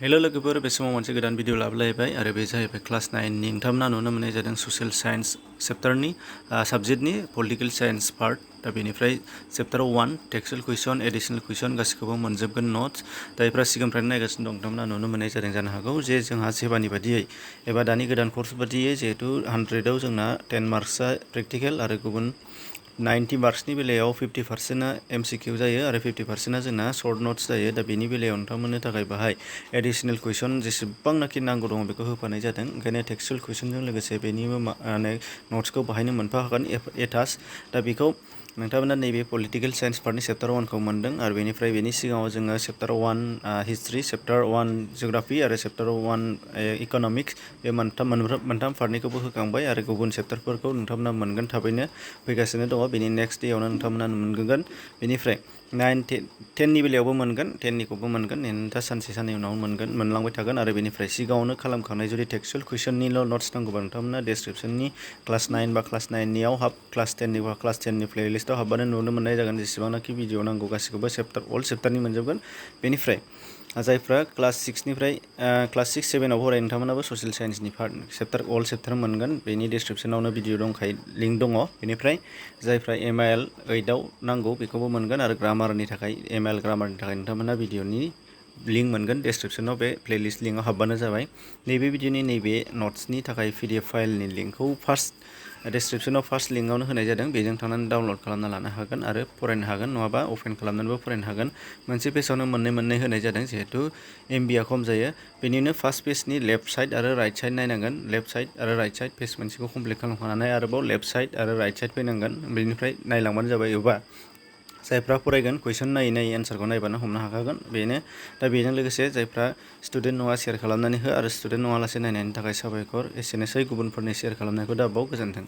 Hello लोगोफोर बे समाव मोनसे गोदान भिडिअ लाबोलायबाय आरो बे जाहैबाय क्लास 9 नि नोंथांमोना नुनो मोननाय जादों ससियेल साइन्स चैप्टारनि साबजेक्टनि पलिटिकल साइन्स पार्ट दा बेनिफ्राय चैप्टार 1 टेक्सुअल कुइसन एडिशनल कुइसन गासिखौबो मोनजोबगोन नट्स दा बेफोर सिगांनिफ्रायनो नायगासिनो दं नोंथांमोना नुनो मोननाय जादों जानो हागौ जे जोंहा सेबानि बादियै एबा दानि गोदान कर्स बादियै जिहेतु 100 आव जोंना 10 मार्क्सआ प्रेक्टिकल आरो गुबुन 90 मार्क्सनि बेलायाव 50%आ एमसिकिउ जायो आरो 50%आ जोंना सर्ट नट्स जायो दा बेनि बेलायाव नोंथांमोननो थाखाय बाहाय एडिशनेल कुइसन जेसेबांनाखि नांगौ दङ बेखौ होफानाय जादों ओंखायनो टेक्सुअल कुइसनजों लोगोसे बेनिबो माने नट्सखौ बाहायनो मोनफाखागोन एटाच दा बेखौ नोंथांमोना नैबे पलिटिकल साइन्स पार्टनि चैप्टार 1 खौ मोनदों आरो बेनिफ्राय बेनि सिगाङाव जोङो चैप्टार 1 हिस्ट्री चैप्टार 1 जिअग्राफी आरो चैप्टार 1 इकोनॉमिक्स बे मोनथाम पार्टनिखौबो होखांबाय आरो गुबुन चैप्टारफोरखौ नोंथांमोना मोनगोन थाबैनो फैगासिनो दङ बेनि नेक्स्ट डेआवनो नोंथांमोना मोनगोन बेनिफ्राय 9 10 नि बेलायावबो मोनगोन 10 निखौबो मोनगोन दा सानसे साननै उनाव मोनलांबाय थागोन आरो बेनिफ्राय सिगाङावनो खालामखांनाय जुदि टेक्सुअल कुइसननिल' नट्स नांगौबा नोंथांमोना डेसक्रिप्शननि क्लास 9 बा क्लास 9 नियाव क्लास 10 नि बा क्लास 10 नि प्लेलिस्टआव हाबबानो नुनो मोननाय जागोन जेसेबांनाखि भिडिअ नांगौ गासिखौबो अल चैप्टारनि मोनजोबगोन बेनिफ्राय जायफ्रा क्लास 6 निफ्राय क्लास 6 7 आव फरायो नोंथांमोनाबो ससियेल साइन्सनि पार्ट अल चैप्टार मोनगोन बेनि डेसक्रिप्शनावनो भिडिअ दंखायो लिंक दङ बेनिफ्राय जायफ्रा MIL 8 आव नांगौ बेखौबो मोनगोन आरो ग्रामारनि थाखाय MIL ग्रामारनि थाखाय नोंथांमोना भिडिअनि लिंक मोनगोन डेसक्रिप्शनाव बे प्लेलिस्ट लिंकआव हाबबानो जाबाय नैबे भिडिअनि नैबे नट्सनि थाखाय PDF फाइलनि लिंकखौ फार्स्ट डेसक्रिप्शनाव फार्स्ट लिंकआवनो होनाय जादों बेजों थांनानै डाउनलड खालामना लानो हागोन आरो फरायनो हागोन नङाबा अपेन खालामनानैबो फरायनो हागोन मोनसे पेजावनो मोननै होनाय जादों जिहेतु MBआ खम जायो बेनिनो फार्स्ट पेजनि लेफ्ट साइड आरो राइट साइड नायनांगोन लेफ्ट साइड आरो राइट साइड पेज मोनसेखौ कमप्लिट खालामखांनानै आरोबाव लेफ्ट साइड आरो राइट साइड फैनांगोन बेनिफ्राय नायलांबानो जाबाय एबा जायफ्रा फरायगोन कुइसन नायै एन्सारखौ नायबानो हमनो हाखागोन बेनो दा बेजों लोगोसे जायफ्रा स्टुडेन्ट नङा शेयार खालामनानै हो आरो स्टुडेन्ट नङालासे नायनायनि थाखाय साबायखर एसेनोसै गुबुनफोरनि शेयार खालामनायखौ दाबाव गोजोन्थों।